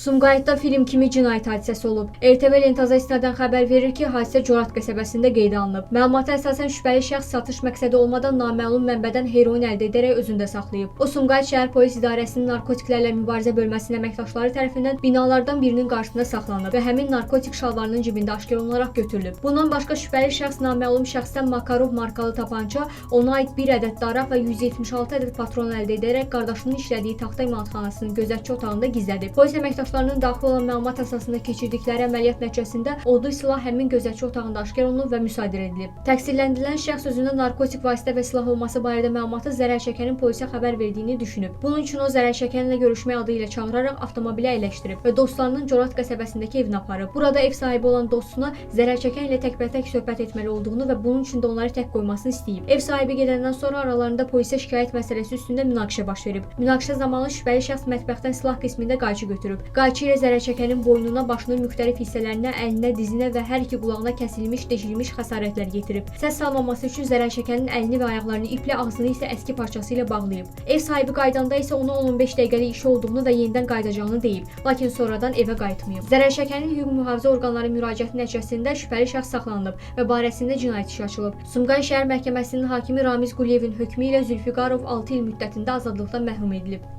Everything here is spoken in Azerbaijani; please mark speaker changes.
Speaker 1: Sumqayıtda film kimi cinayət hadisəsi olub. RTV Lentaza istinadən xəbər verir ki, hadisə Corat qəsəbəsində qeydə alınıb. Məlumata əsasən şübhəli şəxs satış məqsədi olmadan naməlum mənbədən heroin əldə edərək özündə saxlayıb. O, Sumqayıt şəhər polis idarəsinin narkotiklərlə mübarizə bölməsinin əməkdaşları tərəfindən binalardan birinin qarşısında saxlanılıb və həmin narkotik şalvarının cibində aşkar olunaraq götürülüb. Bundan başqa şübhəli şəxs naməlum şəxsdən Makarov markalı tapança, ona aid bir ədəd daraq və 176 ədəd patron əldə edərək qardaşının işlədiyi taxta emalatxanasının gözətçi otağında gizlədib. Polis əməkdaşlarının daxil olan məlumat əsasında keçirdikləri əməliyyat nəticəsində odlu silah həmin gözətçi otağında aşkar olunub və müsadirə edilib. Təqsirləndirilən şəxs özündə narkotik vasitə və silah olması barədə məlumatı zərər çəkənin polisə xəbər verdiyini düşünüb. Bunun üçün o zərər çəkənlə görüşmək adı ilə çağıraraq avtomobilə əyləşdirib və dostlarının Corat qəsəbəsindəki evinə aparıb. Burada ev sahibi olan dostuna zərər çəkən ilə təkbətək söhbət etməli olduğunu və bunun üçün də onları tək qoymasını istəyib. Ev sahibi gedəndən sonra aralarında polisə şikayət məsələsi üstündə münaqişə baş verib. Münaqişə zamanı şübhəli şəxs mətbəxdən silah qismində qayçı götürüb. Qayçı ilə zərər çəkənin boynuna, başının müxtəlif hissələrinə, əlinə, dizinə və hər iki qulağına kəsilmiş, deşilmiş xəsarətlər yetirib. Səs salmaması üçün zərər çəkənin əlini və ayaqlarını iplə, ağzını isə əski parçası ilə bağlayıb. Ev sahibi qayıdanda isə ona 10-15 dəqiqəlik işi olduğunu və yenidən qayıdacağını deyib, lakin sonradan evə qayıtmayıb. Zərər çəkənin hüquq mühafizə orqanları müraciəti nəticəsində şübhəli şəxs saxlanılıb və barəsində cinayət işi açılıb. Sumqayıt şəhər məhkəməsinin hakimi Ramiz Quliyevin hökmü ilə Zülfüqarov 6 il müddətində azadlıqdan məhrum edilib.